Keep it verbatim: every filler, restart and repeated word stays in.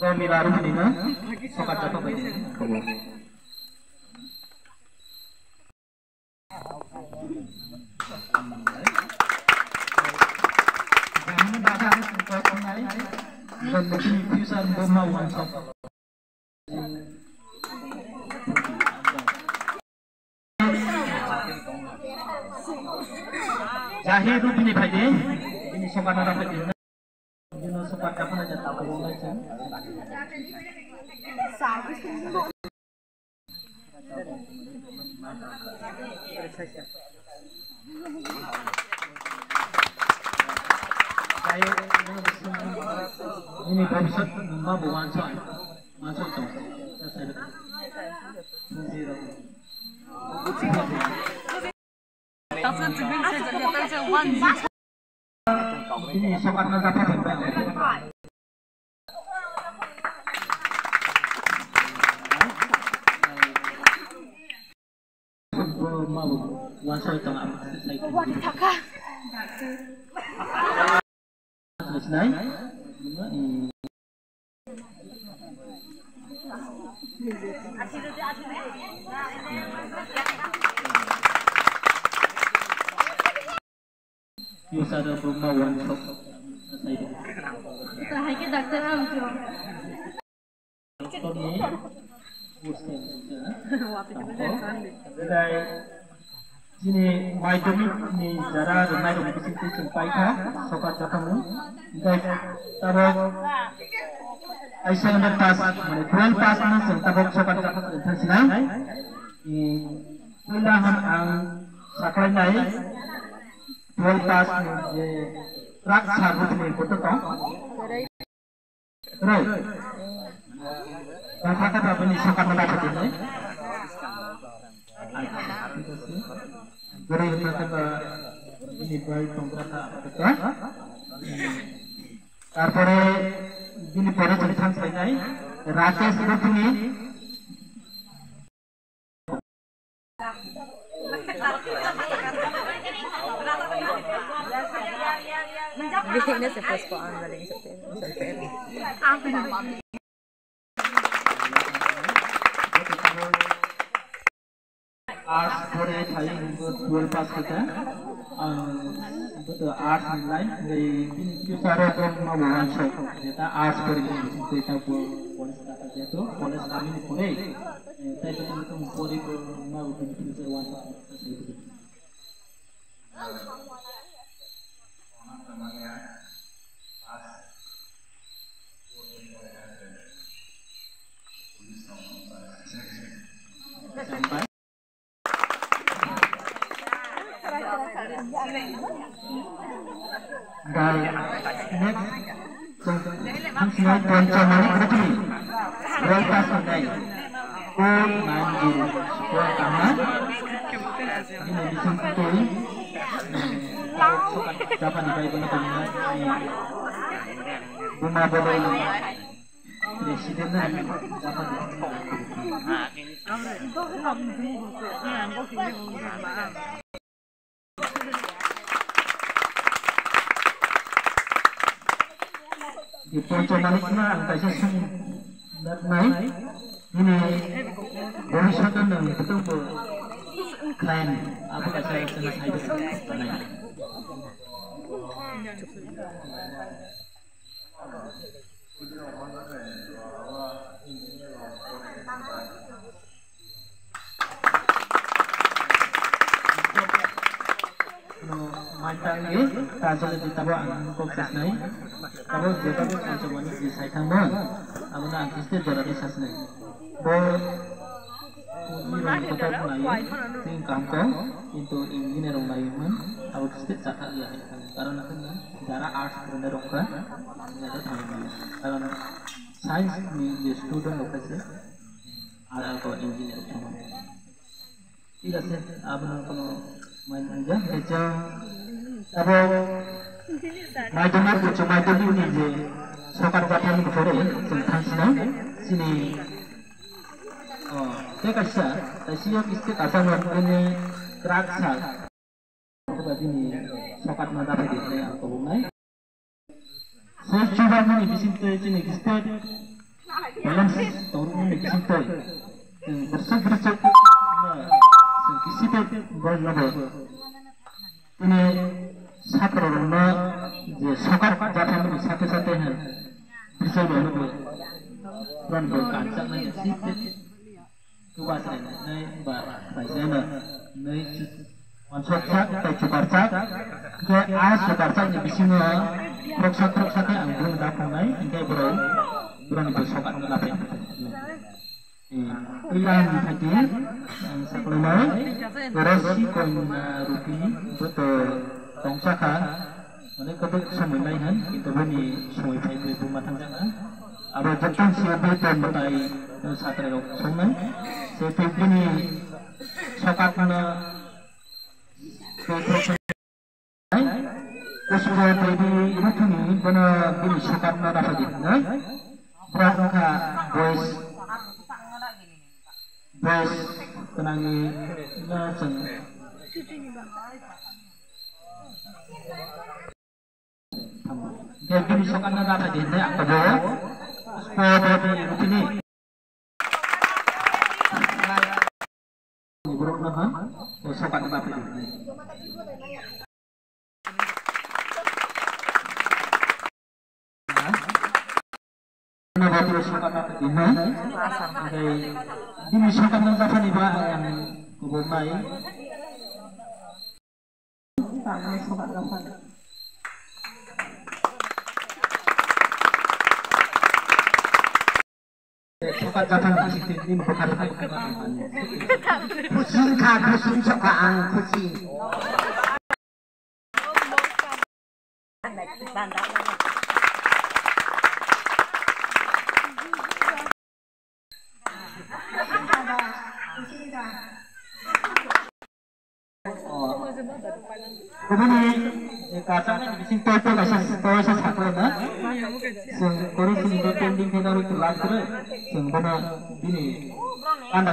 Romi laru ni no, sokat japa bai ni. Future bomma wansok. Jahi rupini phaidi, ini sokat na phaidi. Ini sokat na phaidi, tak boleh sih. Ini bhobishyot ma bo wansok, wansok tong. Ini sokat na japa. Yusada Brahma Wansok. Sahai ke doctor am jo. Doctor ni. Dai, chini madhyamik ni jara rwnai rok bising twi chwng paikha, sokat jathangmung. Dai, tabok higher secondary pass, mane twelve pass ni chwng tabok sokat jathang sinai. Puila ham ang saklainai twelve pass ni je rak sar butni koto tong. Right. Bapha kata bini sokat na bapha dinai. Guru kata bini bai tongkra kata. Tarpore bini pore chwng thang sainai Rakesh Rupini. Bihikno se post ko ang galing sa pen, sa pen. Arts pore thai, twelve pass kha. Ang arts ni line, future o ma bo wansok, jeta arts pore ni, jeta bo college kha, jeto college kami ni pore. Tei joto joto pori bo ma bo bini future wansok. Dai, next, hamsinai Poncho Manik Rukni, roll pass wngnai, four nine zero, score tangma, bini bising twi, sokat japani bai bono tongma, buma bodol, president na japani. Di Poncho Manik no ang kaisa sung nai, nini bhobishyot no nwng kutung bo khlai ni, abo kaisa chwngno sai nai. Maitang ni tajol di tabo ang kok sasnai. Tabo jeba bo sajomani di sai thangmo. Abono ang kiste jora di sasnai. Bo ni rong kotor nai, ting kam ko, kintu engineer rong nai man, abo kiste chakha ya. Karon akhirnya jara arts purune rong ka, ya ta thangmo. Karon Science ni je student rok khaise, ar ako engineer rok thangma. Thik ase, abono kono mai nangya, hwnkhe chwng abo maidumar uchu maidumar ni je sokar japhani bwkhorwi chwng thangsinai, chini, o, tei kaisa, kaisa yok state Assam ni kwrak sal. Bini sokatma daphai di hwnwi ang kubungnai. Sei chubachu ni bisingtwi chini state balance tongmani bisingtwi chwng bwswk bwswk no chwng kisite borokno bo chini satro rokno je sokat jathangmani sate sate hwn bwswk rokno bo borokno bo kanjaknai state. Chubachu ni ba khlaijana nai wansokjak tei chubarjak. Hwnkhe a chubarjak ni bisingo khoroksa khoroksa khe ang bumung da phangnai, hwnkhe borok borokni bo sokat no laphai. Tei ang phaidi ang saklainai Rosi Koina Rupi bo to tongsa kha. Mane kwbak somoi lai han, kintu bini somoi phai bai buma thangjak na. Abo joto se bai to mwtai, eh, satrai rok songnai. Se tei bini sokat no, Pushpa Devi Ruthini bono bini sokat no daphai di hwnwi. Borok wngkha boys, boys gwnangni no chwng. Hwnkhe bini sokat no daphai di hwnwi ang kabo. Pushpa Devi Ruthini. Borok no ha, o sokat no daphai di hwnwi. Bini sokat no daphai di hwnwi. Hwnkhe bini sokat no daphai ni ba ang kubungnai. Sokat jathang bising twi bini bwkha rwkha. Khusi wngkha, khusi wngkha ang, khusi. Kubuni, eh, kachangni bising tei tei kaisa, tei kaisa sakle na. Chwng kori chini tei pending khe nari tu last re. Chwng bono bini panda